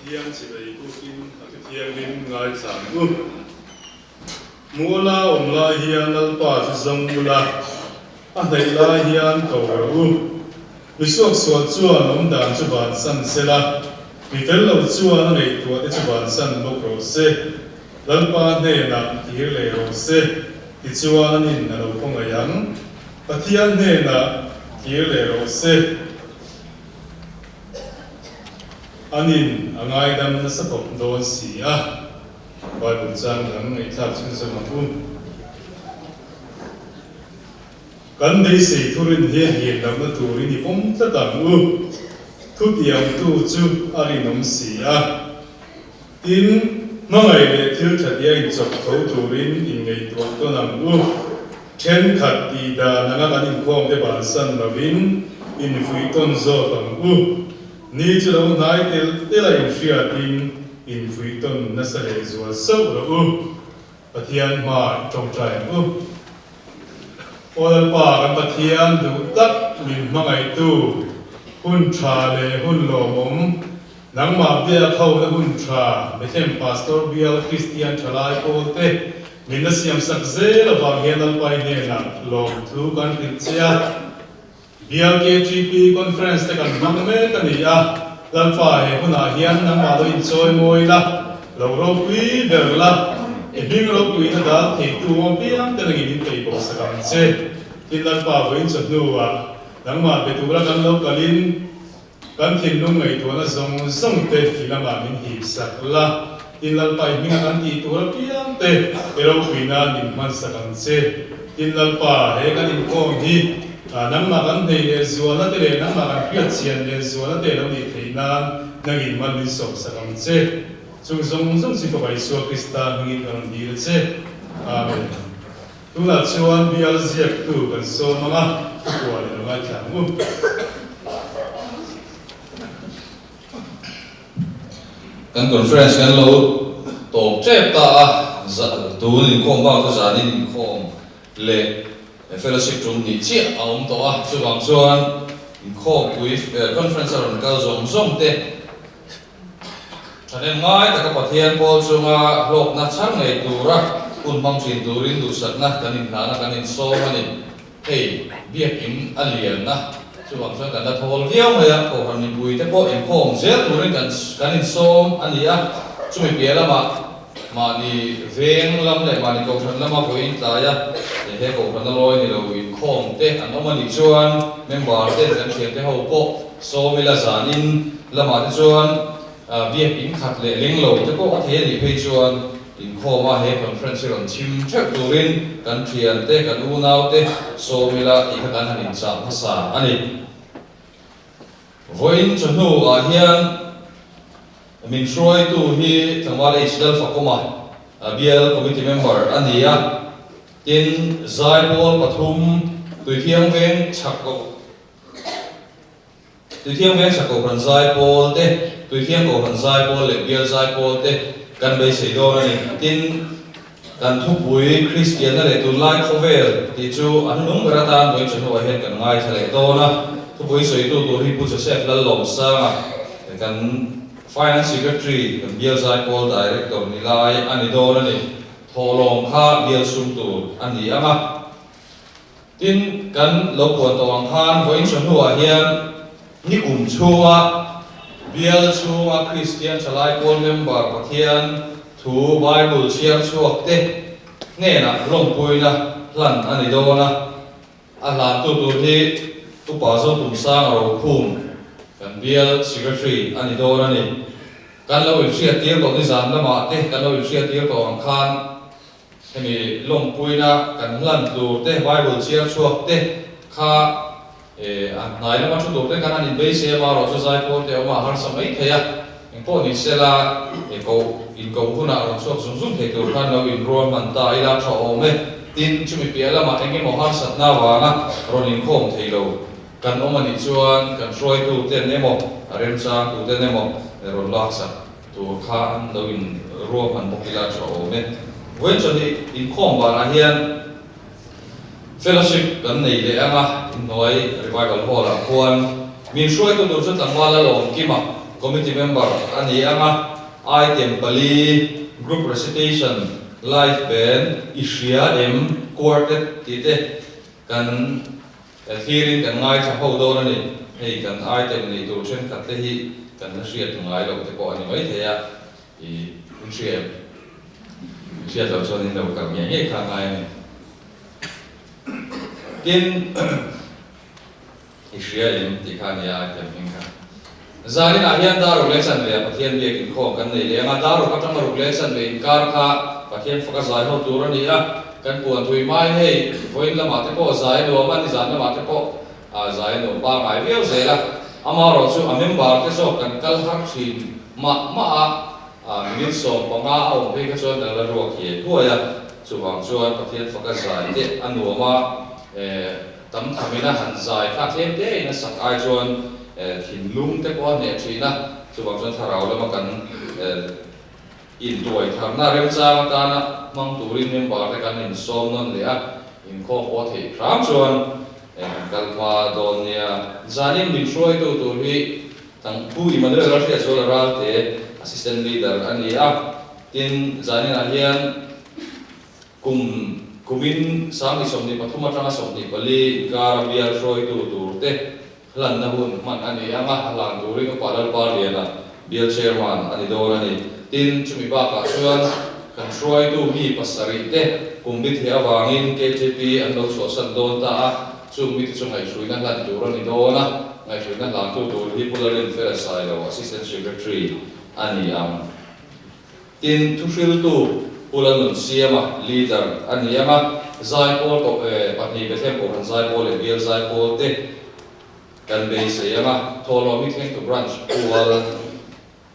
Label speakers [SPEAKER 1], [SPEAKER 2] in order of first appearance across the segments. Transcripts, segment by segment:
[SPEAKER 1] Pathian chibai bukin a thuthianghlim ngaithla ang u. Muala awm lai hian Lalpa chu zawng ula, a hnaih lai hian ko rawh u. Mi suaksual chuan awmdan chu vansan sela, mi fel lo chuan a ngaihtuah te chu vansan bawk rawh se. Lalpa hnenah kir leh rawh se, tichuan in a lo khawngaih ang. Pathian hnenah kir leh rawh se. An in a ngaidam nasa khawp dawn si a. Bible chang dang ngaihthlak chhunzawm ang u. Kan beisei thurin hi hlim lohna turin i pawm tlat ang u. Thutiangtu chu a rinawm si a. Tin, hmangaih leh thil tha tia inchawp tho turin inngaihtuah tawn ang u. Thenkhat tih dan anga kan inkhawm te bansan lovin infuih tawn zawk ang u. Ni chu lo hnai tel tel a inhriatin infuih tawn nasa leh zual sauh rawh u. Pathian hma tawngtai ang u. Aw Lalpa kan Pathian duh tak min hmangaihtu, hun tha leh hun lawmawm, nangmah biak hona hun tha Bethlehem Pastor Bial Kristian Thalai Pawl te min la siamsak zel avang hian Lalpa i hnenah lawmthu kan hrilh che a. Bial KTP Conference te kan hmang mek a ni a, Lalpa he hunah hian nangmah lo inchawi mawi la, lo ropui ber la, i hming ropuina dal theitu apiang te nangin in peih bawk sak ang che. Tin Lalpa vawiin chawhnuah nangmah be tura kan lo kalin kan thinlung ngaihtuahna zawng zawng te i lamah min hip sak la. Tin Lalpa i hminga kan tih tur apiang te i ropui nan min hman sak ang che. Tin Lalpa he kan inkhawm hi nangmah kan hneih leh zualna te leh nangmah kan hriat chian leh zualna te lo nih theih nan nangin man min sawm sak ang che. Chung zawng zawng chu Fapa Isua Krista hmingin ka rawn dil a che. Amen. Tunah chuan bial ziaktu kan sawm ang a, thupua leh lo ngaithla ang u.
[SPEAKER 2] Kan conference kan lo tawp tep ta a, tun inkhawm bak chu zanin inkhawm leh fellowship tum nih chiah a awm tawh a, chuvang chuan inkhawmpui conference a rawn kal zawng zawng te, Thahnem ngai taka Pathian pawl chunga hlawkna chhar ngei tura hun hmang thin turin duhsakna kan inhnahna kan insawm a ni. Hei, biakin a lianna chuvang chuan kan la thawl viau mai a, Kohhran mipuite pawh inkhawm zel turin kan kan insawm a ni a, chumi piah lamah mahni veng lam leh mahni Kohhran lama vawiin tlaia he Kohhrana lawi ni lo inkhawm te an awm a nih chuan member te kan thiante ho pawh sawm ila zanin Lamah te chuan biak in khat leh leng lo te pawh a thei a nih phei chuan inkhawm a he conference hi rawn chhim theuh turin kan thian te, kan unau te sawm ila tih kha kan han inchah hmasa a ni. Vawiin chawhnu ah hian min hruaitu hi Tlangval H Lalfakawma bial committee member a ni a, tin Zaipawl pathum Tuithiang veng chhak Tuithiang Vengchhak Kohhran Zaipawl te, Tuithiang Kohhran Zaipawl leh Bial Zaipawl te kan beisei dawn a ni. Tin, kan thupui Kristianna leh tunlai khawvel tih chu a hnunung ber atan vawi chawhnuah hian kan ngaithla leh dawn a. Thupui sawitu tur hi Pu Joseph Lallawmsanga, kan Finance Secretary, kan Bial Zaipawl Director ni lai a ni dawn a ni. Thawhlawm kha bial sum tur a ni ang a. Tin, kan lo puan tawh ang khan vawiin chawhnuah hian nikum chhunga bial chhunga Kristian Thalai Pawl member Pathian thu Bible chhiar chhuak te hnenah lawmpuina hlan a ni dawn a. A hlantu tur hi Upa Zotumsanga Rokhum kan bial Secretary a ni dawn a ni. Kan lo inhriattir tawh nizan lamah te kan lo inhriattir tawh ang khan Hemi lawmpuina kan hlan tur te, Bible chhiar chhuak te kha a hnai lama thu tur te khan an inbeisei a, marawh chu zaipawl te a awm a, a harsa mai thei a, engpawh ni sela koh inkoh hunah rawn chhuak zung zung thei tur khan lo inrual hman ta ila tha awm e. Tin, chumi piah lamah eng emaw harsatna avanga rawn inkhawm thei lo kan awm a nih chuan kan hruaitu ten emaw, a remchang tu ten emaw rawn laksak Tur kha an lo in ruahman bawk ila chu a awm e. Vawiin chuan hi inkhawm banah hian fellowship kan nei leh ang a, inhnuai Revival Hall ah khuan min hruaitu tur chu Tlangval Lalawmkima, committee member a ni ang a, item pali, group recitation, live band, i hria em, quartet tih te kan Thlirin kan ngaithla ho dawn a ni. Hei kan item neih tur thenkhat te hi kan la hriat ngai loh te pawh a ni maithei a, i inhria em? I hriat loh chuan in lo kal ngei ngei kha ngai a ni. Tin, i hria em tih kha a nia item hming kha. Zaninah hian dar ruk leh chanve ah Pathian biak inkhawm kan nei leh ang a, dar ruk atanga ruk leh chanve inkar kha Pathian faka zai ho tur a ni a, kan puan thui hmain hei vawiin lamah te pawh zai a nuam a, nizan lamah te pawh zai a nuam pangngai viau zel a, amaherawh chu a member te zawk kan kal har thin mah mah a, minute 15 a awm phei kha chuan kan la ruak hiai huai a, chuvang chuan Pathian faka zai te a nuam a, Tam thamin a han zai kha tlem te in a sak ai chuan thinlung te pawh a hneh thin a, chuvang chuan thlarau lama kan intuai tharna remchang atana hmang turin member te kan insawm nawn leh a, inkhawm pawh theih hram chuan kan kal hma dawn nia. Zanin min hruaitu tur hi Tangphu Emmanuel Ralhriatzuala Ralte, Assistant Leader a ni a, tin zaninah hian Kum kumin 2023 atanga 24 inkara bial hruaitu turte hlanna hun hman a ni ang a, a hlan turin Upa Lalparliana bial chairman a ni dawn a ni. Tin, chumi bakah chuan Kan hruaitu mi pasarih te kum bi theh avangin KTP an lo chhuahsan dawn ta a, chung mite chu ngaihhruina hlan tur a ni dawn a, ngaihhruina hlantu tur hi Pu Lalrinfela Sailo, Assistant Secretary a ni ang. Tin, thuhriltu Pu Lalnunsiama, Leader a ni ang a, Zaipawl koh pahnih Bethlehem Kohhran Zaipawl leh Bial Zaipawl te kan beisei ang a, Thawhlawm hi thlengtu Branch pual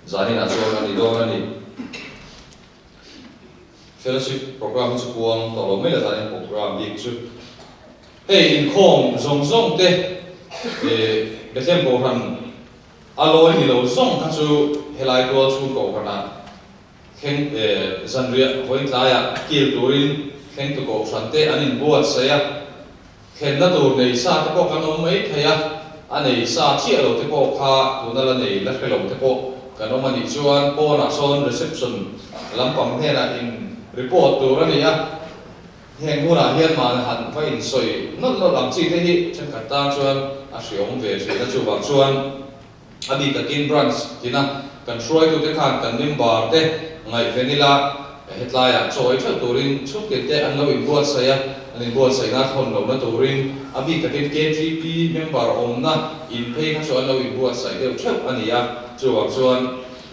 [SPEAKER 2] Zaninah chuan a ni dawn a ni. Fellowship Programme hi chu puang tawh lo mai la zanin programme bik chu. Hei inkhawm zawng zawng te Bethlehem Kohhran a lawi ni lo zawng kha chu helai tual chhung Kohhranah thleng zanriah vawiin tlaiah kil turin thlengtu Kohhran te an inbuatsaih a. Thlenna tur nei sa te pawh kan awm mai thei a, a nei sa chiah lo te pawh kha tuna la nei la hre lo te pawh kan awm a nih chuan pawnah sawn reception lampang hnenah in report tur a ni a, heng hunah hian mahni han va insawi nawlh nawlh ang chi te hi thenkhat tan chuan a hreawm ve thin a, chuvang chuan A bik takin branch tina kan hruaitute khan kan member te ngaihven ila hetlaiah chaw ei theuh turin chhungtin te an lo inbuatsaih a, an inbuatsaihna thawn lohna turin a bik takin KTP member awmna in phei kha chu an lo inbuatsaih deuh theuh a ni a, chuvang chuan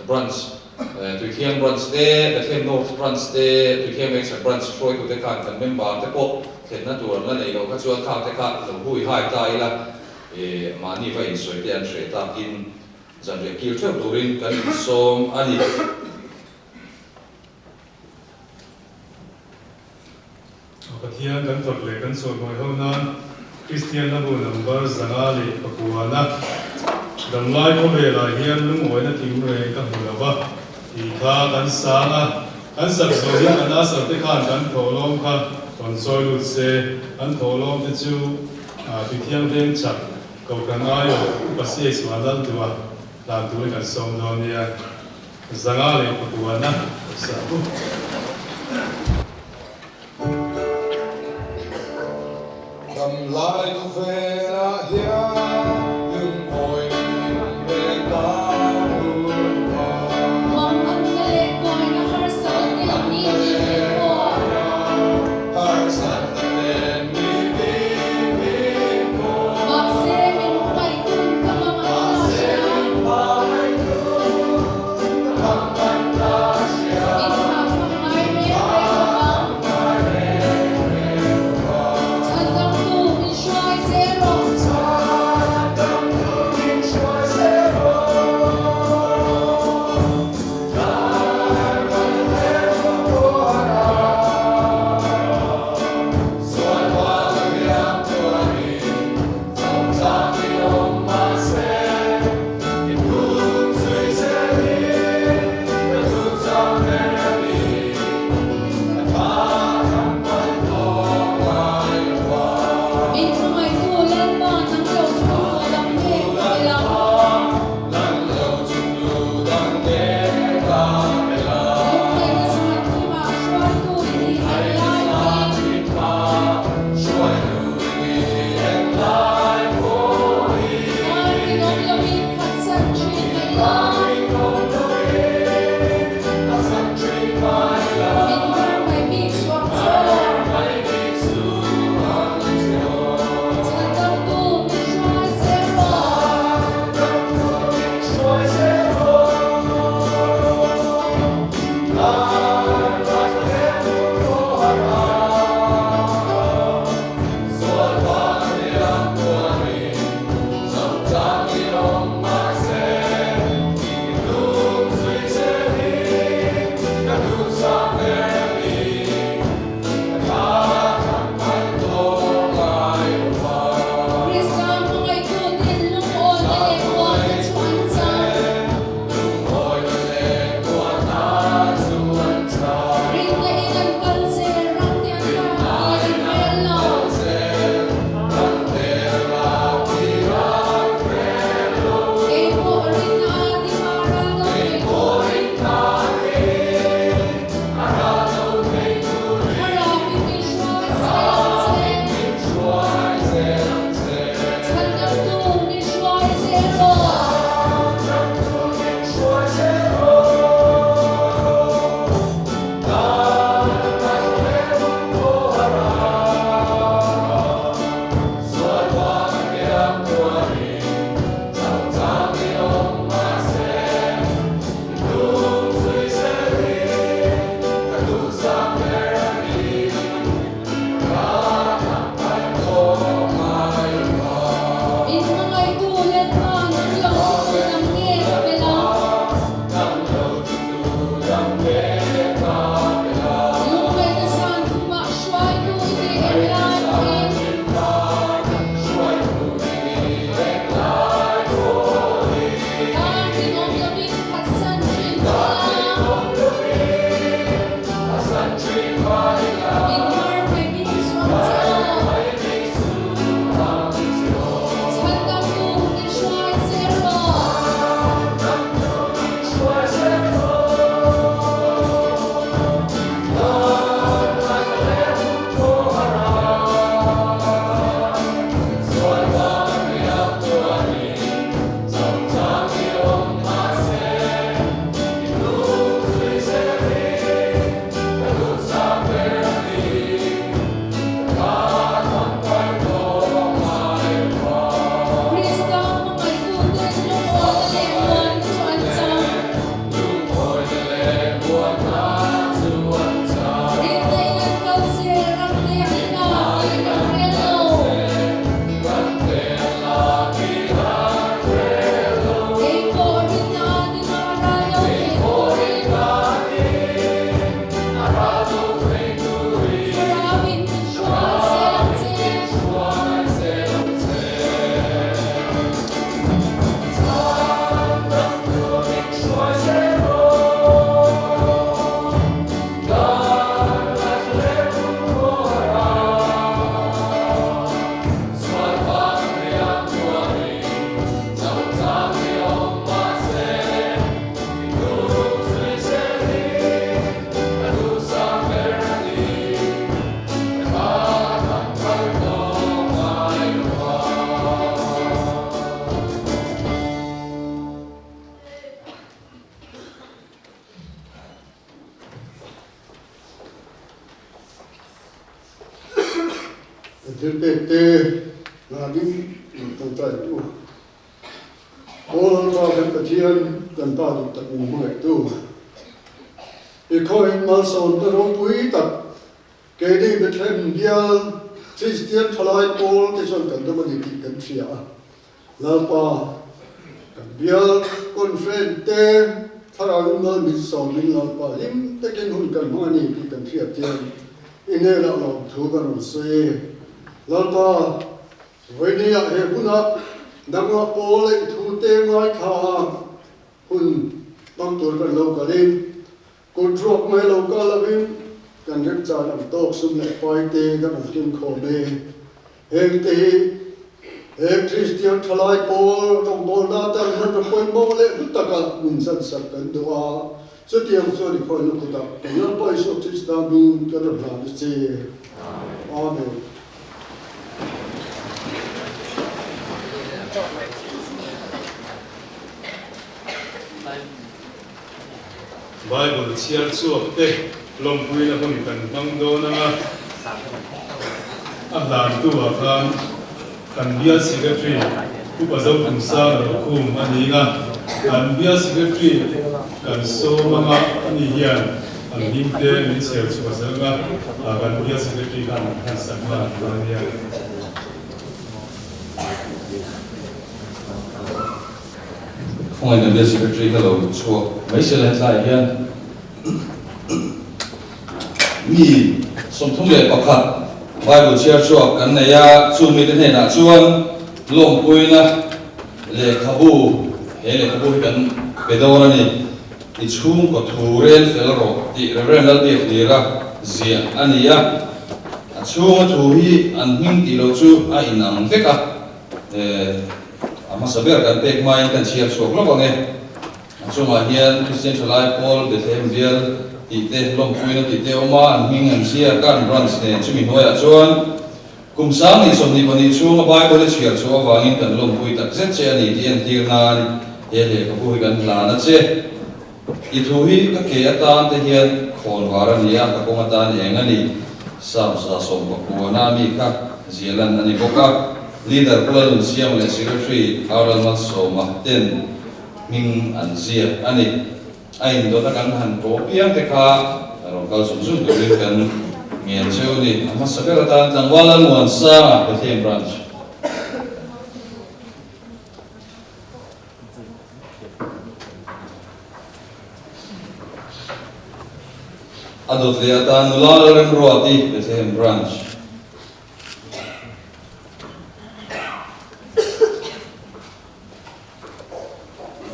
[SPEAKER 2] branch Tuithiang branch te, Bethlehem North branch te, Tuithiang Vengchhak branch hruaitute khan kan member te pawh thlenna tur an la nei loh kha chuan khang te kha lo hui hai ta ila. E, mahni va insawi te an hreh takin zanriah kil theuh turin kan insawm a ni.
[SPEAKER 1] Pathian kan fak leh kan sawimawi ho nan Kristian hlabu number 509 a damlai khawvelah hian lungawina kim reng ka hmu lo va tih kha kan sang a, kan sak zawh hian kan asar te khan kan thawhlawm kha rawn sawi lut se, kan thawhlawm te chu Tui thianghlim chak Kohhran aiawh Upa CH Vanlal tua hlan turin kan sawm dawn nia. 509 sa u.
[SPEAKER 3] Damlai khawvelah hian lungmawi min reng ta hun va.
[SPEAKER 4] Manganna leh kawina harsatna te mi tin pawh. Mahse min hmaihtun ka mangan ta hria. Inthahtham ngai reng reng lovang. Chhandamtu min hruai zel rawh.
[SPEAKER 5] Kan thil pek te hlanin min tawngtai ang u. Aw Lalpa kan Pathian, kan Pa duh tak min hmangaihtu. I khawihin malsawmna ropui tak keini Bethlehem bial Kristian thalai pawl te chuan kan dawm a ni tih kan hria a. Lalpa, kan bial conference te thlarauin mal min sawmin Lalpa hlim takin hun kan hmang a ni tih kan hriat hian i hnenah lawmthu kan rawn sawi. Lalpa, vawinia he hunah nangmah pawl leh i thute ngaithla a hun hmang tur kan lo kalin, kut ruak mai lo kal lovin kan remchan ang tawk sum leh paite kan rawn kim khawm e. Hengte hi he Kristian thalai pawl rawngbawlna atan hmanraw pawimawh leh hlu taka min zansak kan duh a, chutiang chuan i khawi lukutah kan Lalpa Isua Krista hming kan rawn hlan a che. Amen.
[SPEAKER 1] Bible chhiar chhuak te lawmpuina hun kan hmang dawn ang a, a hlantu ah khan kan bial secretary Upa Zothumsanga lo khum a ni a, kan bial secretary kan sawm anga ani hian an hming te min chhiar chhuah zel ang a, kan bial secretary khan han sak nghal tur a nia.
[SPEAKER 2] Khawngaihna bial Secretary ka lo chhuak mai se la hetlaiah hian mi 31 Bible chhiar chhuak kan nei a, chu mite hnenah chuan lawmpuina lehkhabu, he lehkhabu hi kan pe dawn a ni, i chhungkaw thu rel fel rawh tih Rev. Lalbiakhlira ziah a ni a, a chhunga thu hi an hming tih loh chu a inang vek a. A hmasa ber kan pek hmain kan chhiar chhuak lawk ang e. A chungah hian Kristian Thalai Pawl Bethlehem Bial tih te, lawmpuina tih te a awm a, an hming an ziak a, an branch nen chumi hnuaiah chuan kum 2022 chhunga Bible i chhiar chhuah avangin kan lawmpui tak zet che a ni tih entir nan he lehkhabu hi kan hlan a che. I thu hi ka ke atan te hian khawn var a ni a, ka kawng atan eng a ni? Sam 119 a mi kha ziahlan a ni bawk a, Leader Pu Lalnunsiama leh Secretary Arlal Malsawma ten hming an ziak a ni. A indawtna kan han pawh piang te kha rawn kal zung zung turin kan ngen cheu a ni. A hmasa ber atan Tlangval Lalmuansanga, Bethlehem Branch. A dawt leh atan nula Lalremruati, Bethlehem Branch.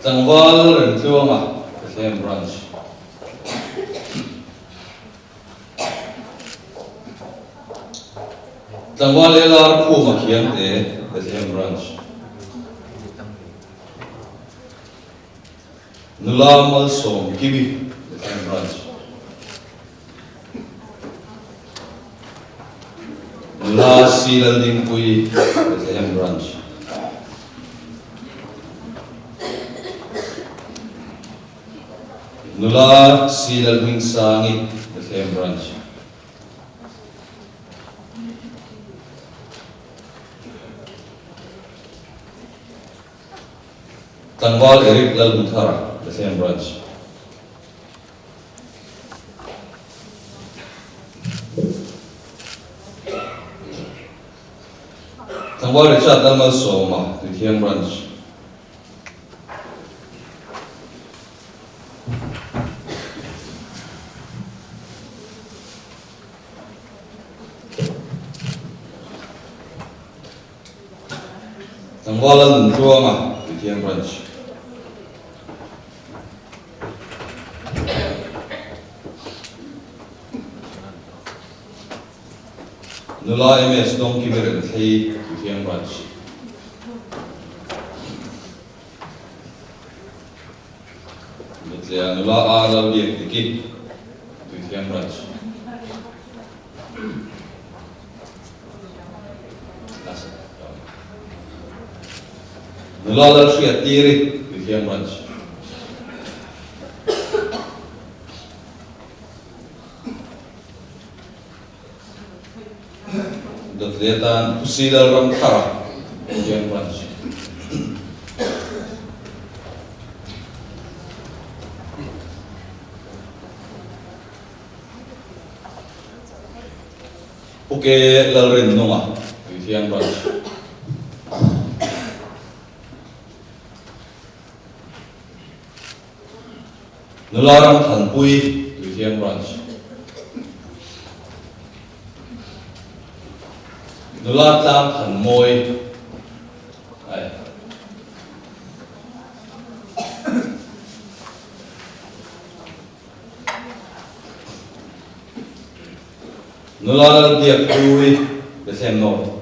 [SPEAKER 2] Tlangval Lalremtluanga, Bethlehem Branch. Tlangval LR Khuma Khiangte, Bethlehem Branch. Nula Malsawm Kimi, Bethlehem Branch. Nula C Laldingpuii, Bethlehem Branch. Nula C Lalhmingsangi, Bethlehem Branch. Tlangval Eric Lalhunthara, Bethlehem Branch. Tlangval Richard Lalmalsawma, Tuithiang Branch. Tlangval Lalnuntluanga, Tuithiang Branch. Nula MS Dawngkimi Renthlei, Tuithiang Branch. Dawtlea nula A Lalbiak Diki, Tuithiang Branch. Nula Lalhriat Tiri, Tuithiang Branch. Dawtleh atan Pu Si Lalramthara, Tuithiang Branch. Pu Ke Lalrinnunga, Tuithiang Branch. Nula Ramthanpui, Tuithiang Branch. Nula Tlang Thanmawi, ai. Nula Lalbiak Hlui, Bethlehem North.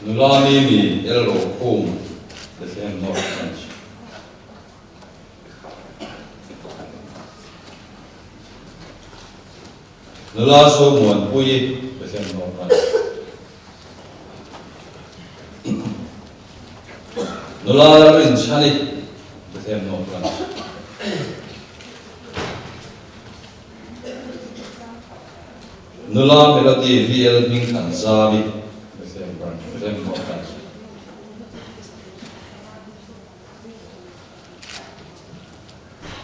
[SPEAKER 2] Nula Mimi El Rokhum, Bethlehem North Branch. Nula Zomuanpuii, Bethlehem North Branch. Nula Lalrinchhani, Bethlehem North Branch. Nula Melody VL Hmingthanzami, Bethlehem Branch, Bethlehem North Branch.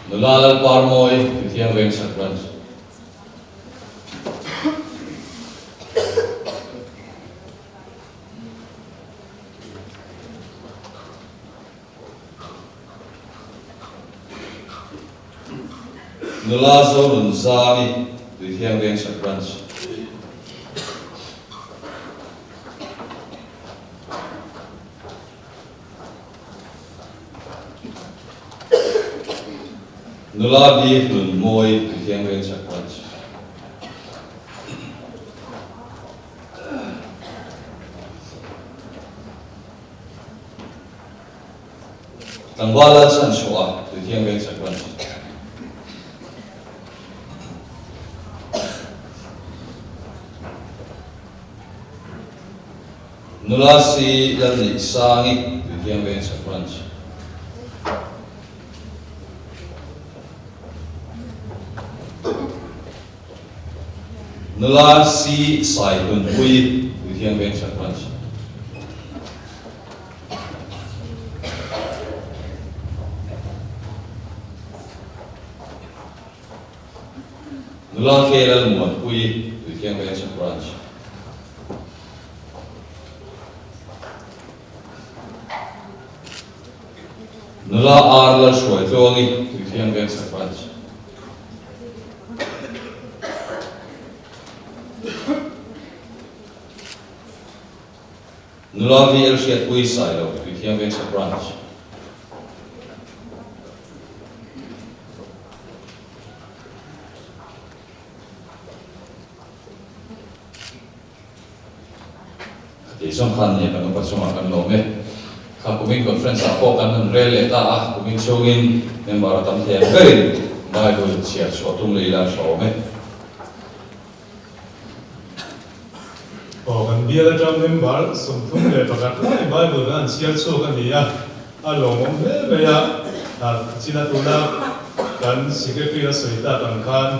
[SPEAKER 2] Nula Lalparmawi, Tuithiang Vengchhak Branch. Nula Zonunzami, Tuithiang Vengchhak Branch. Nula B Hlunmawi, Tuithiang Vengchhak Branch. Tlangval lal chhan chhuah a Tuithiang Vengchhak Branch. Nula Si Lalneihsangi, Tuithiang Vengchhak Branch. Nula Si Saihunpuii, Tuithiang Vengchhak Branch. Nula K Lalmuanpuii, Tuithiang Vengchhak Branch. Nula R Lalhruaitluangi, Tuithiang Vengchhak Branch. Nula VL Hriatpui Sailo, Tuithiang Vengchhak Branch. Khati zawng khan nia kan upa chungah kan lawm e. Kha kumin conference ah pawh kan han rel leh ta a, kumin chhungin member a tam thei ang berin Bible chhiar chhuah tum leh ila a tha awm e.
[SPEAKER 1] Aw, kan bial atang member 31 lai Bible kan han chhiar chhuak a ni a, a lawmawm hle mai a, china tuna kan secretary a sawi tak ang khan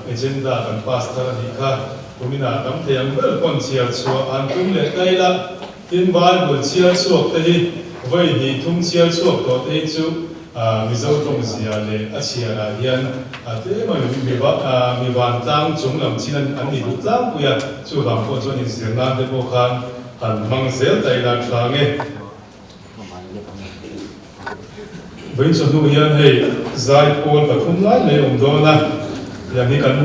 [SPEAKER 1] agenda kan pass thar a nih kha, kuminah tam thei ang ber pawn chhiar chhuah an tum leh ta ila, tin Bible chhiar chhuak te hi vawi hnih thum chhiar chhuak tawh te hi chu Mizo tawng zia leh a chhiarah hian tlem a mi vantlang chung lam chin an ni duh tlangpui a, chuvang pawh chuan inzir nan te pawh khan han hmang zel ta ila tha nge. Vawiin chawhnu hian hei zai pawl pathum lai mai a awm dawn a, tiang hi kan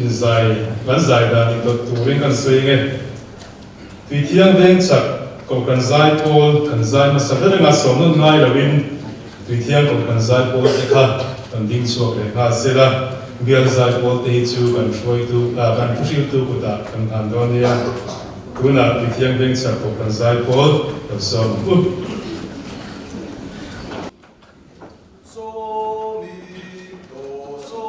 [SPEAKER 1] inzai kan zai dan indawt turin kan sawi nge. Tuithiang veng chak Kohhran zaipawl kan zai hmasa ber anga sawm nawn ngai loin Tuithiang Kohhran zaipawl te kha kan ding chhuak leh nghal sel a, bial zaipawl te hi chu kan hruaitu kan thuhriltu kutah kan hlan dawn nia. Tunah Tuithiang veng chak Kohhran zaipawl lo sawm ang u.
[SPEAKER 3] So mi do so.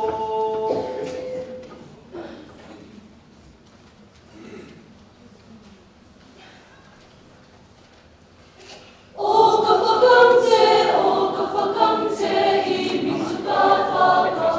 [SPEAKER 4] Aw ka fakang che, aw ka fakang che, i hming chu ka fak a.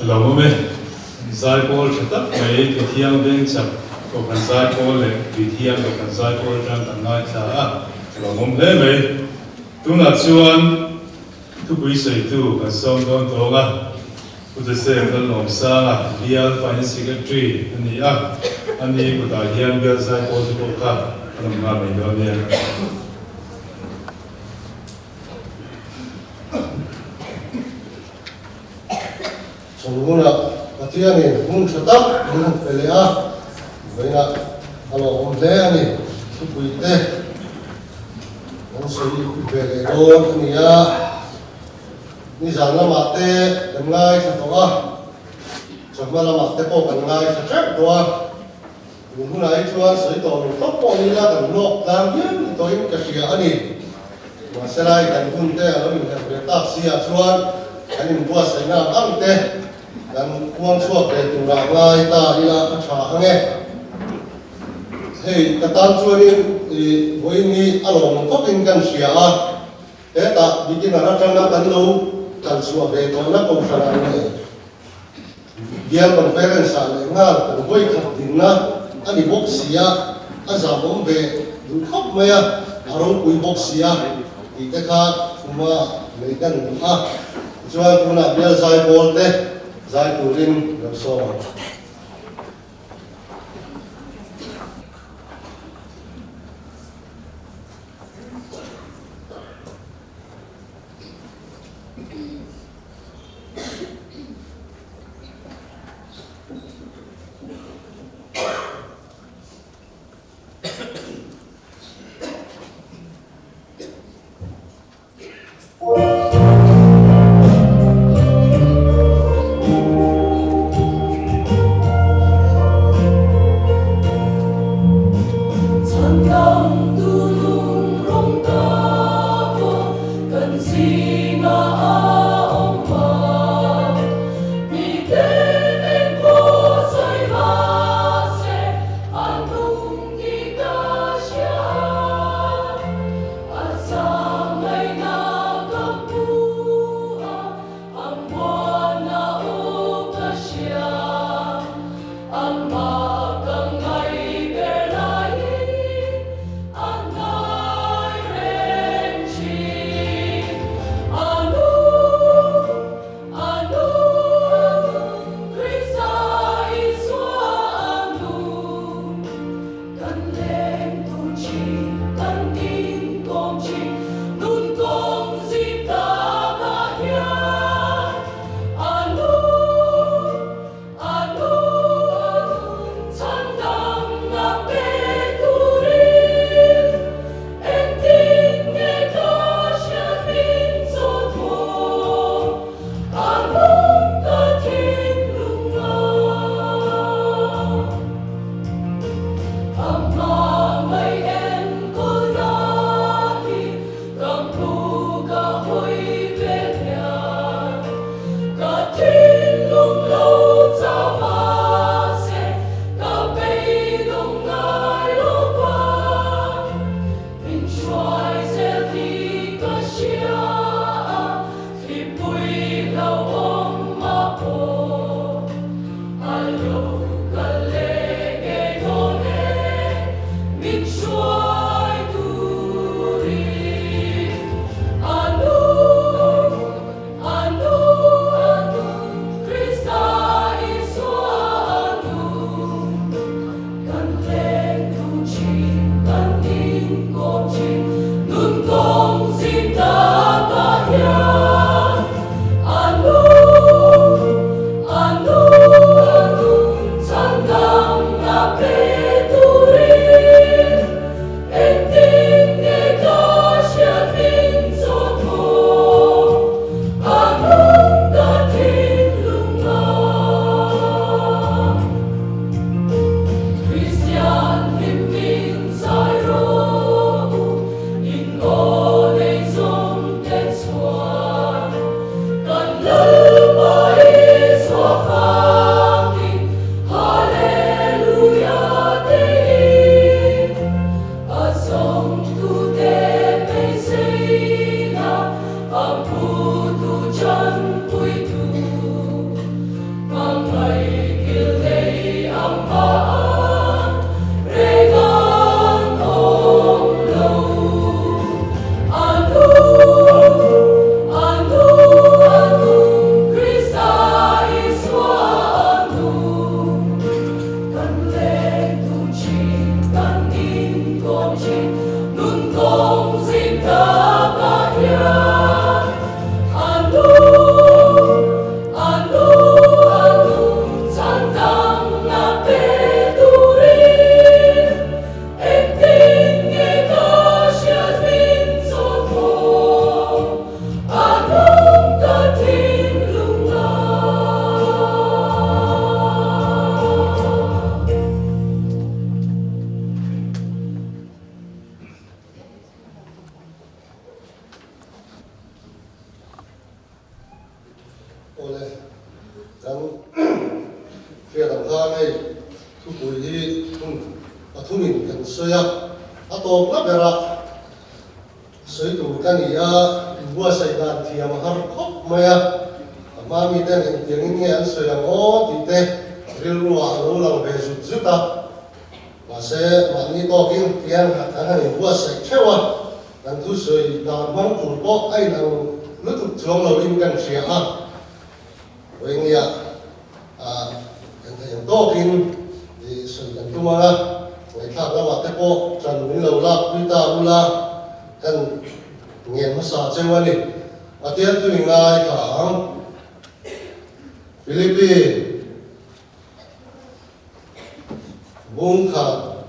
[SPEAKER 1] Lo awm e, Zaipawl tha tak mai Pathiang veng chak Kohhran Zaipawl leh Tuithiang Kohhran Zaipawl atang kan ngaithla a, lo awm hle mai. Tunah chuan thupui sawitu kan sawm dawn tawng a, Pu Joseph Lalawmsanga Bial Finance Secretary a ni a, ani kutah hian Bial Zaipawl te pawh kha an awm nghal mai dawn nia.
[SPEAKER 5] Chhunhmunah Pathianin hmun tha tak min han pe leh a, vawiinah a lawmawm hle a ni. Thupuite kan sawi ve leh dawn a ni a, nizan lamah te kan ngaithla tawh a, chawhma lamah te pawh kan ngaithla teuh tawh a. Tun hunah hi chuan sawi tawh lo tawp pawh ni ila kan hlawk tlang viau ni tawhin ka hria a ni. Mahse lai kan hun te a lo inherh ve tak si ah chuan kan inbuatsaihna ang ang te kan puang chhuak ve turah ngai ta ila a tha ang e.
[SPEAKER 6] Hei ka tan chuanin i vawiin hi a lawm vawkin kan hria a, hetah beginner atanga kan lo kal chhuah ve tawhna kohhran ang leh Bial Conference ah leh nghal kan vawi khat dinna a ni bawk si a, a zahawm ve duh khawp mai a, a ropui bawk si a tih te kha thuma nei kan duh a, tichuan tunah Bial Zaipawl te zai turin lo sawm ang. sawi a, a tawpna berah sawi tur ka ni a, inbuatsaih dan thiam a har khawp mai a, a hma miten engtiangin nge an sawi ang aw tih te rilruah a lo lang ve zut zut a, mahse mahni tawkin tiang kan han inbuatsaih theuh a, kan thusawi dan hmang tur pawh a inang lutuk chuang loin kan hria a. Vawinia ah kan theih ang tawkin i sawi kan tum ang a, ngaihthlak lamah te pawh ṭan min lo lak pui ta ula kan ngen hmasa cheu a ni. Pathian tui ngai thla ang. Philippi bungkhat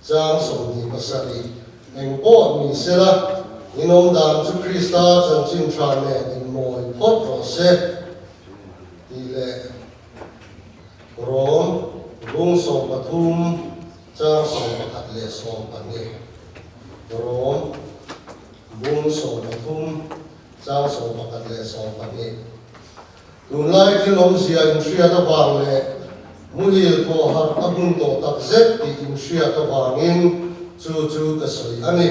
[SPEAKER 6] chang 27 eng pawh ni sela, inawm dan chu Krista chanchin tha nen inmawi phawt rawh se tih leh Rom bung 13 chang 11 leh 12 Rom bung 13 chang 11 leh 12. Tunlai thil awmzia inhriat avang leh muhil thawh harh a hmun tawh tak zet tih inhriat avangin chu chu ka sawi a ni.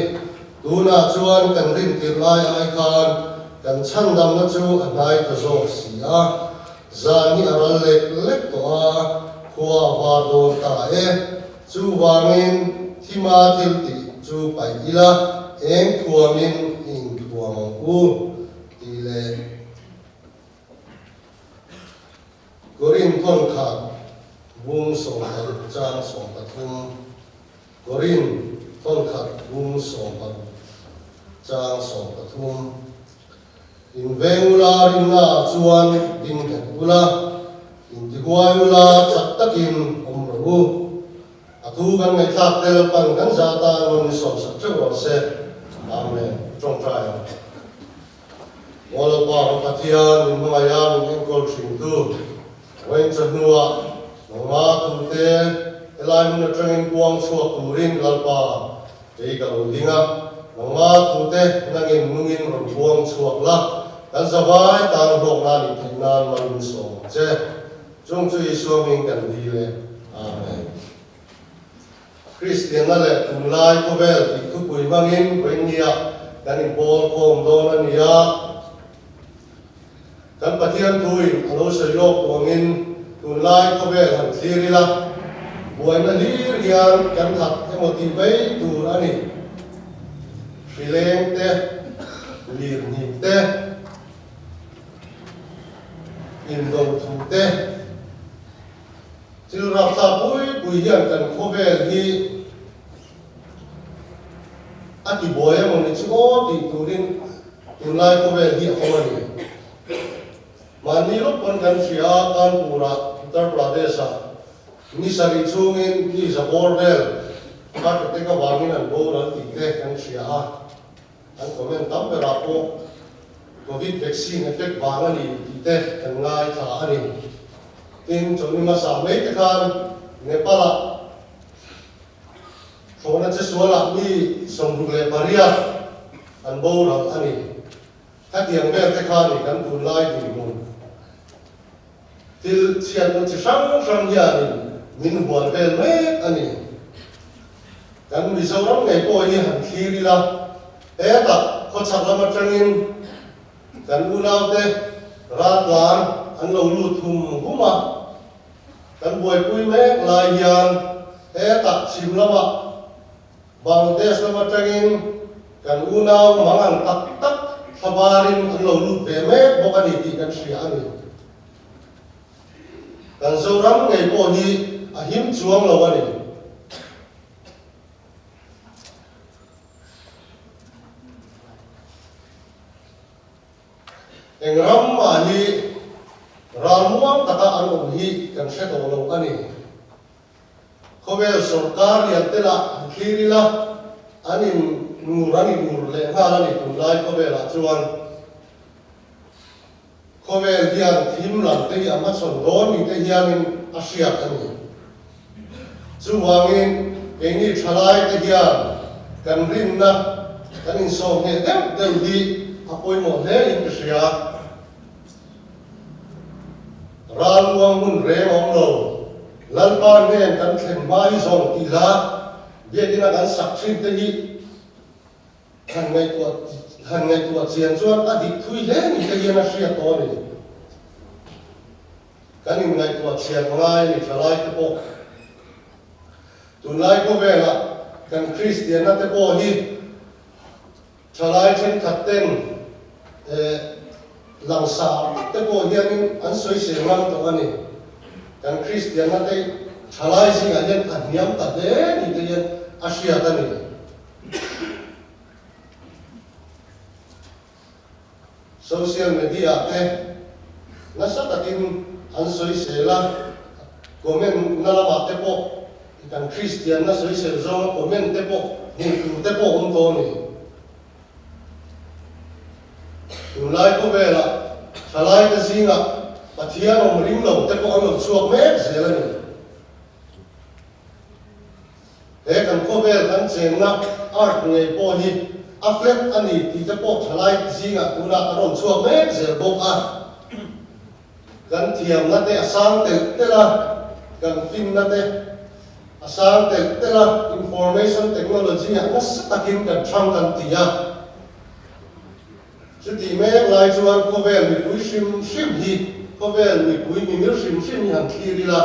[SPEAKER 6] Tunah chuan kan rintirh lai ai khan kan chhandamna chu a hnai ta zawk si a, zan hi a ral lek lek tawh a, khua a var dawn ta e. Chuvangin thima thil tih chu paih ila, eng thuamin i inthuam ang u tih leh. Korin thawnkhat bung 16 chang 13 Korin thawnkhat bung 16 chang 13 In veng ula rinna ah chuan ding nghet ula, in ti huai ula chak takin awm rawh u. A thu kan ngaihthlak te Lalpan kan zah atan rawn insawmsak theuh rawh se. Amen. Tawngtai ang. Aw Lalpa ka Pathian, min hmangaih a, min enkawl thintu, vawiin chawhnuah nangma tute helai hmun atangin kuang chhuak turin Lalpa kei ka lo ding a, nangma tute nangin nungin rawn kuang chhuak la, kan zavai tan hlawkna nih theih nan mal min sawm ang che. Chung chu Isua hming kan dil e. Amen. Kristianna leh tunlai khawvel tih thupui hmangin vawiinnia kan inpawl khawm dawn a ni a. Kan Pathian thuin a lo sawi lawk tuangin tunlai khawvel han thlir ila, buaina hlir hian kan khat emaw tih mai tur a ni. Hrileng te, lirhnih te, indo thu te, Thil rapthlak pui pui hian kan khawvel hi a ti buai emaw ni chu aw tih turin tunlai khawvel hi a awm a ni. Mahni lawk pawn kan hria a, Kanpur-ah, Uttar Pradesh-ah ni sarih chhungin mi za bawr vel heart attack avangin an boral tih te kan hria a. An comment tam berah pawh Covid vaccine effect vang a ni tih te kan ngaithla a ni. Tin, chawlhni hmasa mai te khan Nepal-ah thlawhna che sualah mi 68 an boral a ni. Khatiang vel te kha ni kan tunlai dinhmun. Thil chhiatna chi hrang hrang hianin min hual vel mek a ni. Kan Mizoram ngei pawh hi han thlir ila, hetah khawchhak lam atangin kan unaute raltlan an lo lut hum hum a, kan buaipui mek lai hian hetah chhim lamah Bangladesh lam atangin kan unau mang ang tak tak thlabarin an lo lut ve mek bawk a ni tih kan hria a ni. Kan Zoram ngei pawh hi a him chuang lo a ni. Eng ram mah hi ralmuang taka an awm hi kan hre tawh lo a ni. Khawvel sawrkar lian te lah han thlir ila, an in ngur an in ngur leh nghal a ni tunlai khawvelah chuan. Khawvel hian thim lam te hi a hmachhawn dawn ni te hianin a hriat a ni. Chuvangin keini thalai te hian kan rinna kan insawm ngheh deuh deuh hi a pawimawh hle in ka hria. Ralmuang hun reng awm lo, Lalpa hnen kan thlen hma hi zawng tih la, Biakina kan sak thin te hi han ngaihtuah han ngaihtuah chian chuan a dik thui hle ni te hian a hriat tawh a ni. Kan inngaihtuah chhiat ngai a ni thalai te pawh. Tunlai khawvelah kan Kristianna te pawh hi thalai thenkhat ten langsar tak te pawh hianin an sawisel ngam tawh a ni. Kan Kristianna te thalai zingah hian a hniam ta hle ni te hian a hriat a ni. Social media te nasa takin an sawisel a, comment na lamah te pawh kan Kristianna sawisel zawnga comment te pawh hmuh tur te pawh awm tawh a ni. Tunlai khawvelah thalaite zingah Pathian awm ring lo te pawh an lo chhuak mek zel a ni. He kan khawvel kan chenna Earth ngei pawh hi a flat a ni tih te pawh thalai zingah tunah a rawn chhuak mek zel bawk a. Kan thiamna te a sang telh telh a, kan finna te a sang telh telh a, information technology ah nasa takin kan thang kan ti a. Chutih mek lai chuan khawvel mipui hrim hrim hi, khawvel mipui mimir hrim hrim hi han thlir ila,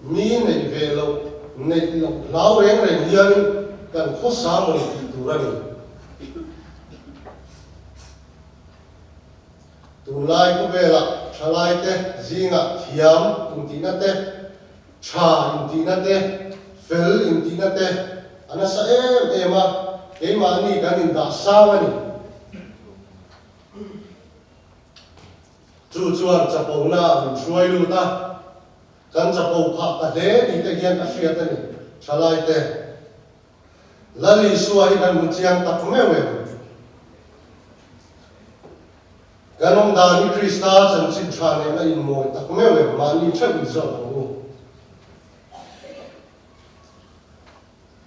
[SPEAKER 6] Mi neih ve loh, neih loh hlau reng reng hian kan khawsa mawni tih tur a ni. Tunlai khawvelah thalaite zingah thiam intihna te, tha intihna te, fel intihna te a nasa em em a, keimahni kan indah sang a ni. Chu chuan chapona ah min hruai lut a, kan chapo phah ta hle ni te hian a hriat a ni, thalai te. Lal Isua hi kan hmu chiang tak meuh em? Kan awm dan hi Krista chanchin tha nen a inmawi tak meuh em? Mahni theuh in zawt ang u.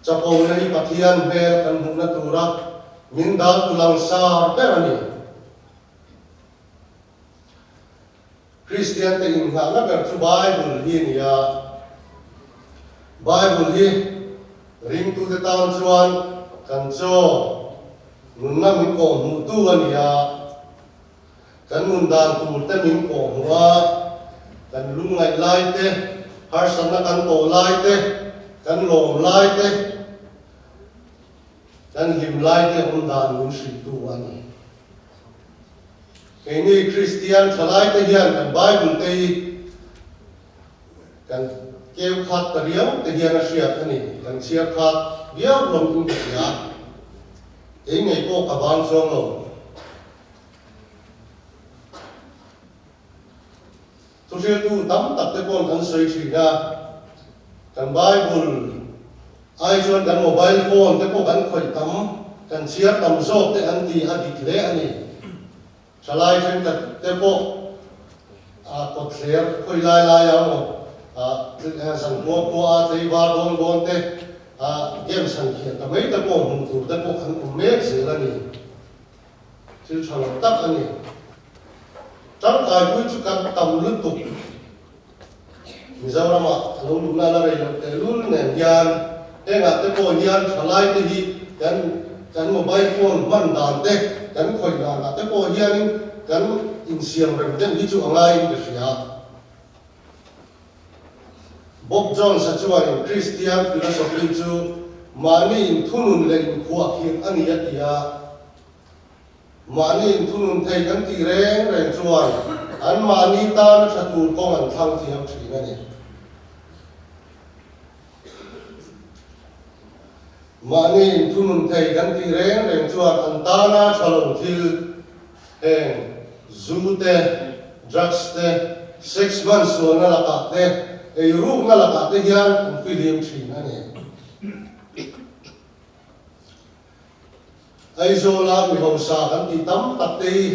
[SPEAKER 6] Chapona hi Pathian hmel kan hmuhna tura min dan tu langsar ber a ni. Kristian te inngahna ber chu Bible hi a ni a. Bible hi ringtute tan chuan kan chaw nunna min kawhhmuhtu a ni a. Kan nun dan tur te min kawhhmuh a, kan lungngaih lai te, harsatna kan tawh lai te, kan lawm lai te, Kan hlim lai te awm dan min hrilhtu a ni. Keini Kristian thalai te hian kan Bible te hi kan keu khat ta riau te hian a hriat a ni. Kan chhiar khat viau hlawm in ka hria. Kei ngei pawh ka bang chuang lo. Thuhriltu tam tak te paw'n an sawi thin a, kan Bible ai chuan kan mobile phone te pawh kan khawih tam, kan chhiar tam zawk te an ti a dik hle a ni. Thalai thenkhat te pawh a kawtthler khawi lai lai a maw zan khua khua a tlei var dawn dawn te games han khiah ta mai te pawh hmuh tur te pawh an awm mek zel a ni. Thil tha lo tak a ni. Tangkaipui chu kan tam lutuk. Mizoramah a lo luhna la rei loh tehlul nen hian hengah te pawh hian thalai te hi kan kan mobile phone hman dan te, kan khawih danah te pawh hianin kan insiam rem deuh hi chu a ngaiin ka hria. Bob Jones-a chuanin Kristian philosophy chu mahni inthunun leh inkhuahkhirh a ni a ti a. Mahni inthunun thei kan tih reng reng chuan an mahni tana tha tur kawng an thlang thiam thin a ni. Mahni inthunun thei kan tih reng reng chuan an tana tha lo thil heng zu te, drugs te, sex hman sualna lakah te, eirukna lakah te hian an fihlim thin a ni. Aizawla mi hausa kan tih tam tak te hi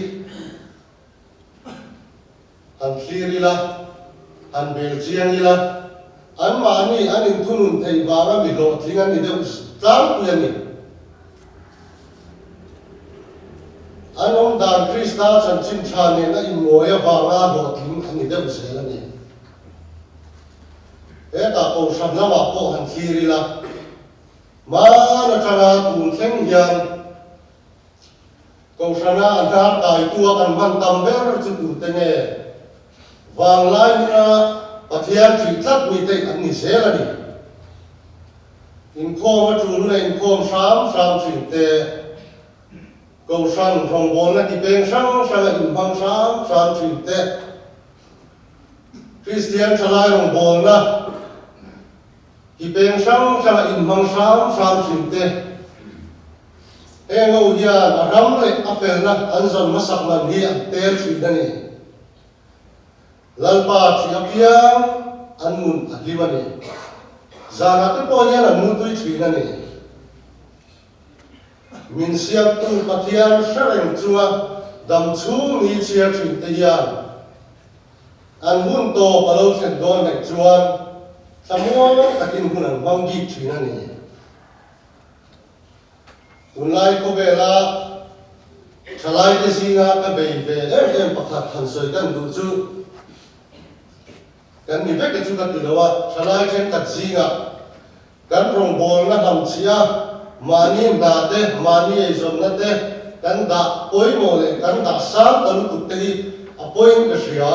[SPEAKER 6] han thlir ila, han bel chiang ila, anmahni an inthunun theih vanga mi hlawhtling an ni deuh tlangpui a ni. An awm dan Krista chanchin tha nena inmawi avanga hlawhtling an ni deuh zel a ni. Hetah Kohhran lamah pawh han thlir ila. Hmaan atanga tun thleng hian Kohhrana a hnar taitua kan hman tam ber chu tute nge? Vanglai huna Pathian ṭih tlat mi te an ni zel a ni. Inkhawm a ṭul huna inkhawm hram hram ṭhin te, Kohhran rawngbawlna tipeng hrang hranga inhmang hram hram ṭhin te, Kristian ṭhalai rawngbawlna tipeng hrang hranga inhmang hram hram ṭhin te, Heng ho hian a ram leh a felna an zawn hmasak man hi an tel thin a ni. Lalpa ṭhi apiang an nun a hlim a ni. Zanah te pawh hian an mutui thin a ni. Min siamtu Pathian hre reng chunga dam chhung ni chhiar thin te hian an hun tawp a lo thlen dawn nek chuan thlamuang takin hun an hmang bik thin a ni. Tunlai khawvela thalaite zinga ka bei ve em em pakhat han sawi kan duh chu kan ni vek e chu ka ti lo a, thalai thenkhat zingah kan rawngbawlna hlamchhia mahni hna te, mahni eizawnna te kan dah pawimawh leh kan dah sang ta lutuk te hi a pawiin ka hria.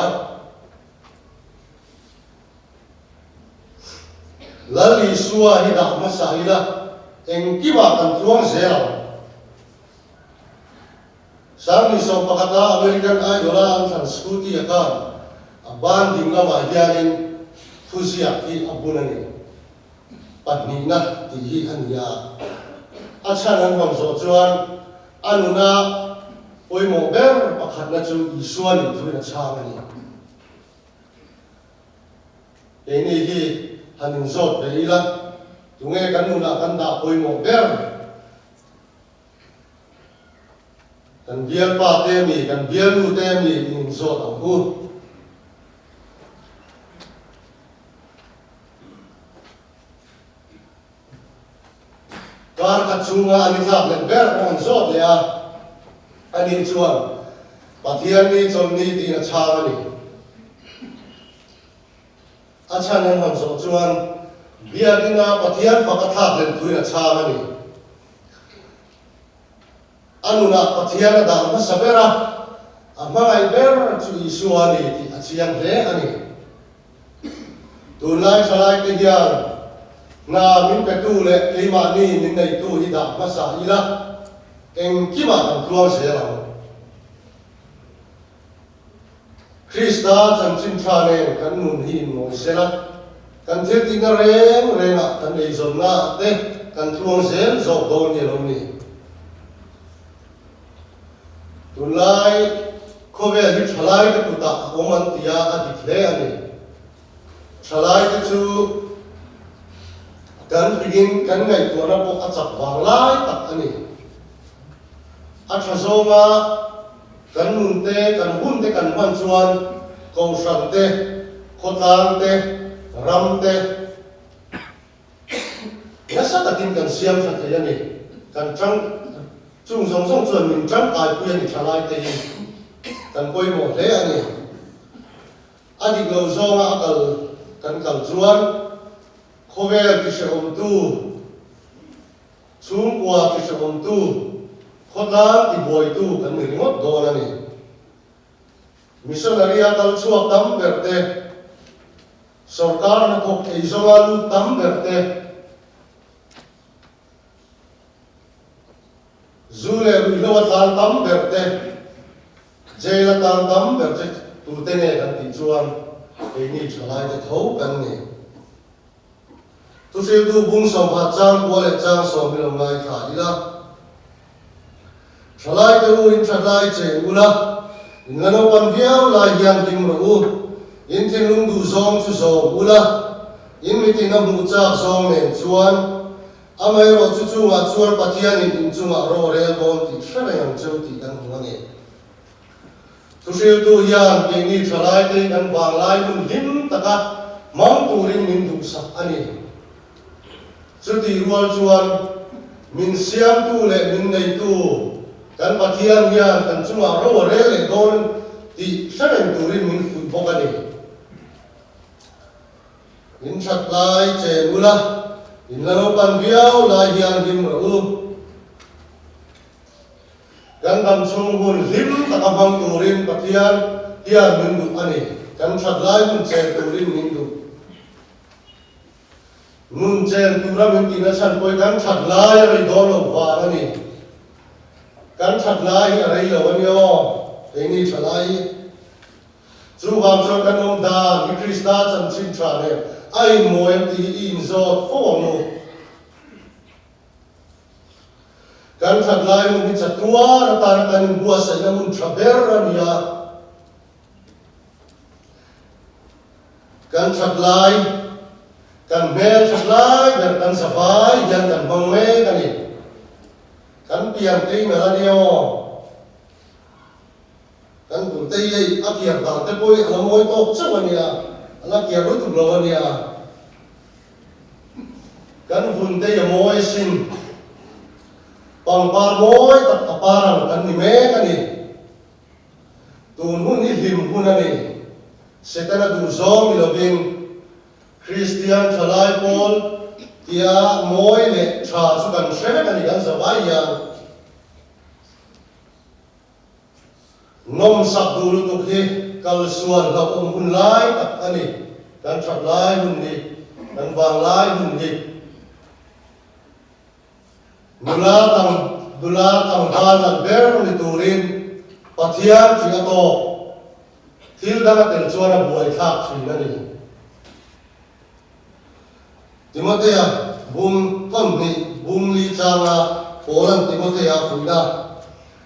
[SPEAKER 6] Lal Isua hi dah hmasa ila engkimah kan tluang zel ang. Sangni sawm pakhata American Idol-a an thlan scooty a khan a ban ding lamah hianin thuziak hi a bun a ni. Pahnihna tih hi a ni a. A chhan an rawn zawh chuan a nuna pawimawh ber pakhatna chu Isua nih thuin a chhang a ni. Keini hi han inzawt ve ila, tunge kan nunah kan dah pawimawh ber? Kan bialpa te mi, kan bialnu te mi in inzawt ang u. Kar khat chhunga an i thlak leh ber an han zawt leh a, ani chuan Pathian ni chawlhni tiin a chhang a ni. A chhan an han zawh chuan Biakina Pathian fak a thlak leh thuin a chhang a ni. A nunah Pathian a dah hmasa ber a, a hmangaih ber chu Isua a ni tih a chiang hle a ni. Tunlai thalaite hian hna min petu leh keimahni min neitu hi dah hmasa ila engkimah kan tluang zel ang. Krista chanchin tha nen kan nun hi inmawi zel a, kan thil tihna reng rengah kan eizawnnaah te kan tluang zel zawk dawn hi a lo ni. Tunlai khawvel hi thalaite kutah a awm an ti a, a dik hle a ni. Thalaite chu kan fingin kan ngaihtuahna pawh a chak vang lai tak a ni. A tha zawnga kan nun te, kan hun te kan hman chuan kohhran te, khawtlang te, ram te nasa takin kan siam tha thei a ni. Kan tang chung zawng zawng chuan min tangkaipui a ni thalai te hi kan pawimawh hle a ni. A dik lo zawnga a kal kan kal chuan khawvel tihrehawmtu, Chhungkua tihrehawmtu, khawtlang tibuaitu kan ni ringawt dawn a ni. Missionary-a kal chhuak tam ber te, sawrkar hnathawk ei zawnga lut tam ber te, zu leh ruihhlo a tlan tam ber te, jail a tan tam ber che tute nge kan tih chuan keini thalaite tho kan ni. Thuhriltu bung sawmhat chang kua leh chang sawm hi lo ngaithla ila. Thalaite u in thatlai cheng ula, in la naupan viau lai hian hlim rawh u. In thinlung duh zawng chu zawm ula, in mitin a hmuh chak zawng nen chuan amaherawh chu chungah chuan Pathianin in chungah ro a rel dawn tih hre reng ang cheu tih kan hmu a ni. Thuhriltu hian keini thalaite kan vanglai hun hlim taka hmang turin min duhsak a ni. Chutih rual chuan min siamtu leh min neitu kan Pathian hian kan chungah ro a rel leh dawn tih hre reng turin min fuih bawk a ni. Min that lai chen ula. In la naupan viau lai hian hlim rawh u. Kan dam chhung hun hlim taka hmang turin Pathian hian min duh a ni. Kan that lai hun chen turin min duh. Nun chen tura min tihna chhan pawh hi kan that lai a rei dawn lo vang a ni. Kan that lai hi a rei lo a nia aw, keini tha lai hi. Chuvang chuan kan awm dan hi Krista chanchin tha nen a inmawi ang tih hi i inzawt fo ang u. Kan that lai hun hi chatuar atana kan inbuatsaihna hmun tha ber a ni a. Kan that lai, kan hmel that lai ber kan zavai hian kan hmang mek a ni. Kan pian tei nalh a nia aw. Kan bul te hi hei a kiar dan te pawh hi a la mawi tawk chauh a nia, a la kiar lutuk lo a nia. Kan vun te hi a mawi asin. Pangpar mawi tak a par ang kan ni mek a ni. Tun hun hi hlim hun a ni. Setana duhzawng ni lovin Kristian thalai pawl tia mawi leh tha chu kan hre vek a ni kan zavai hian. Nawmsak duh lutuk hi kal sual hlauhawm hun lai tak a ni. Kan that lai hun hi, kan vang lai hun hi. Nula tang, nula tlangval nalh ber ni turin Pathian ṭih a tawk. Thil dang a tel chuan a buaithlak ṭhin a ni. Timothea bum thawmhnih bum li changa Paula'n Timothea a fuih a,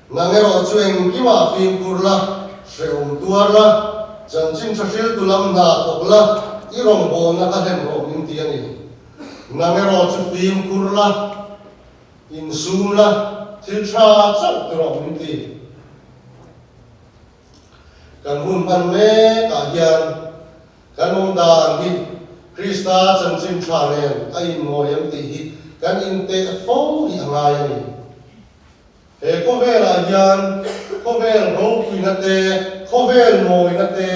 [SPEAKER 6] Nang erawh chu engkimah fimkhur la, hrehawm tuar la, chanchin tha hriltu lam hna thawk la, i rawngbawlna kha hlen rawh min ti a ni. Nang erawh chu fimkhur la, insum la, thil tha chauh ti rawh min ti. Kan hun hman mekah hian kan awm dan hi Krista chanchin tha nen a inmawi em tih hi kan inteh fo hi a ngai a ni. He khawvelah hian khawvel ropuina te, khawvel mawina te,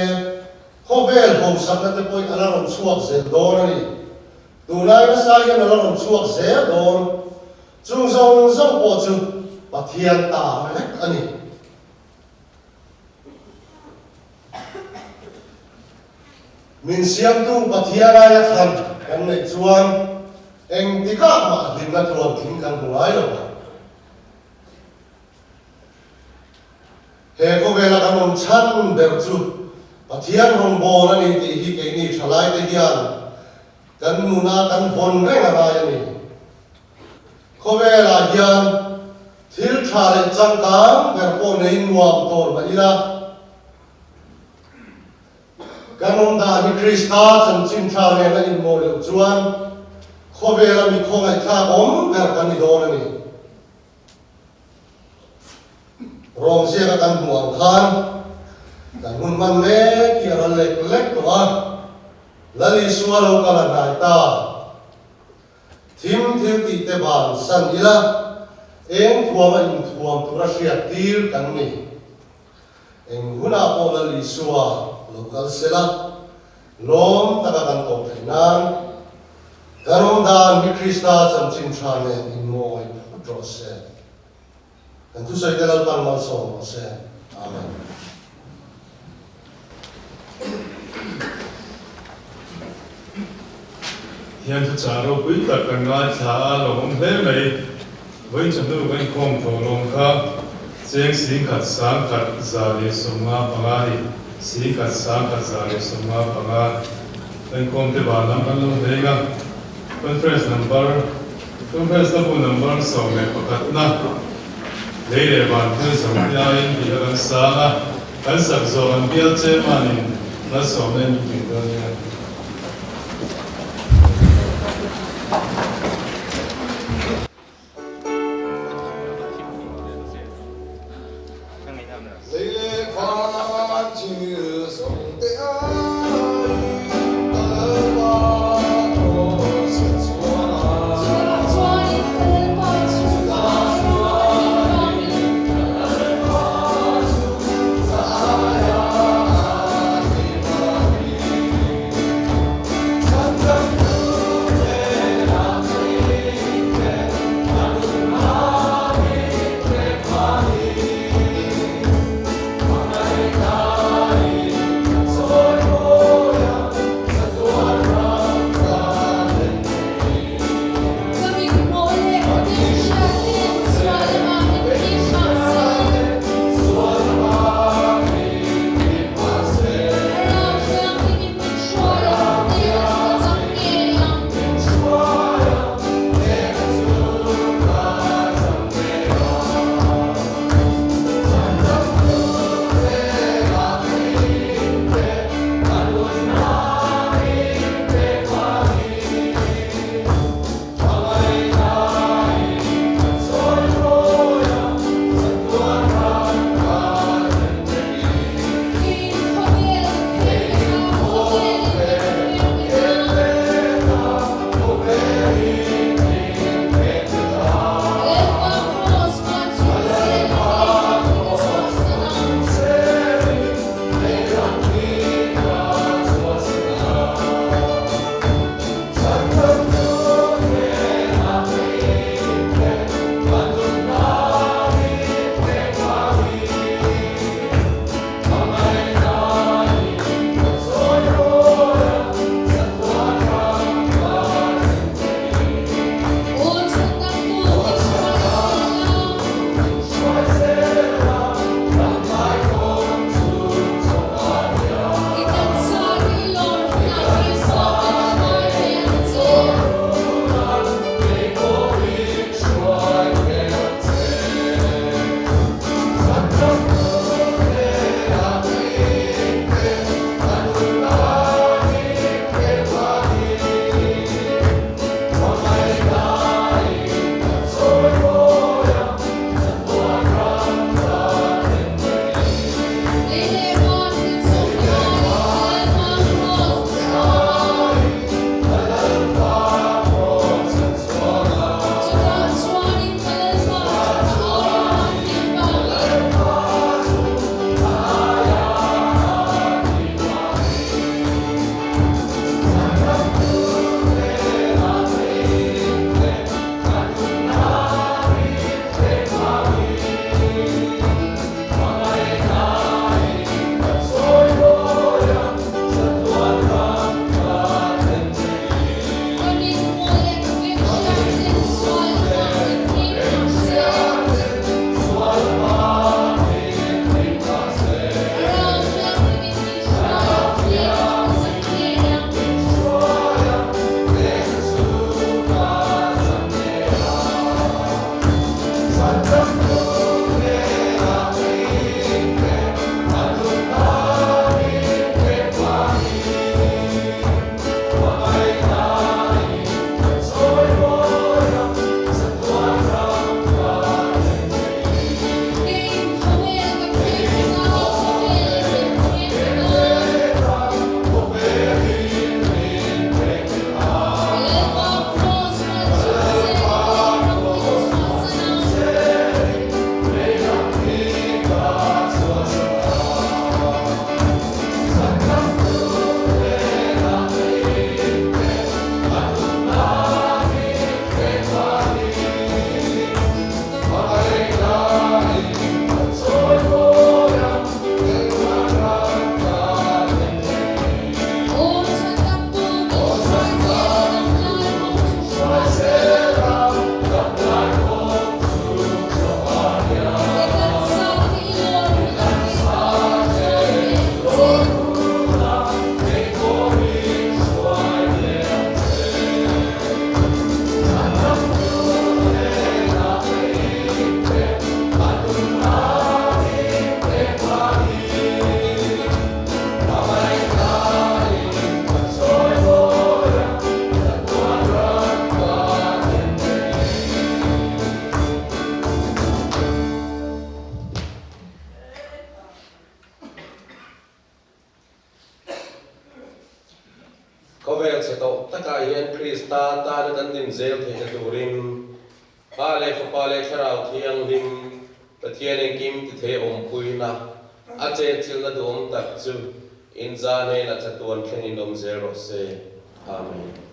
[SPEAKER 6] khawvel hausakna te pawhin a la rawn chhuak zel dawn a ni. Tunlai nasa hian a la rawn chhuak zel dawn. Chung zawng zawng pawh chu Pathian ta vek a ni. Min siamtu Pathian aia thlan kan neih chuan engtikah mah hlimna tluantling kan hmu ngai lo ang. He khawvela kan awm chhan ber chu Pathian rawngbâwl a ni tih hi keini ṭhalaite hian kan nuna kan vawn reng a ngai a ni. Khawvelah hian thil tha leh changkang ber pawh nei nuam tawn mah ila, kan awm dan hi Krista chanchin tha nen a inmawi loh chuan khawvela mi khawngaihthlak awm ber kan ni dawn a ni. Rawng ziaka kan hmuh ang khan kan hun hman mek hi a ral lek lek tawh a, Lal Isua lo kal a hnai ta. Thim thil tih te ban san ila, eng thuam a inthuam tura hriat tir kan ni. Eng hunah pawh Lal Isua lo kal sela, lawm taka kan tawh theih nan, kan awm dan hi Krista chanchin tha nen inmawi phut rawh se. Kan thusawi te Lalpan malsawm rawh se. Amen.
[SPEAKER 1] Hian thuchah ropui tak kan ngaithla a lo awm hle mai. Vawiin chawhnu kan inkhawm tawh lawm kha cheng singkhat sangkhat 155 a ni. Singkhat sangkhat 155 kan inkhawm te van lam kan lo hleng a. Conference number Conference na bu number 11 na lei leh van thil zawng te aiin tih kha kan sang a, kan sak zawh an bial chairman in malsawmna in min tih dawn nia.
[SPEAKER 3] Lei leh van thil zawng te aiin ka Lalpa thaw chhiat chuan a.
[SPEAKER 4] Chutah chuanin ka Lalpa chu ka anih vangin.
[SPEAKER 3] Ka Lalpa chu ka aia anih vangin.
[SPEAKER 7] Khawvel chhe tawh takah hian Krista tana kan din zel theihna turin Pa leh Fapa leh Thlarau Thianghlim Pathian engkim ti thei awmpuina a chenchilhna duhawm tak chu inza hnenah chatuan thlengin awm zel rawh se. Amen.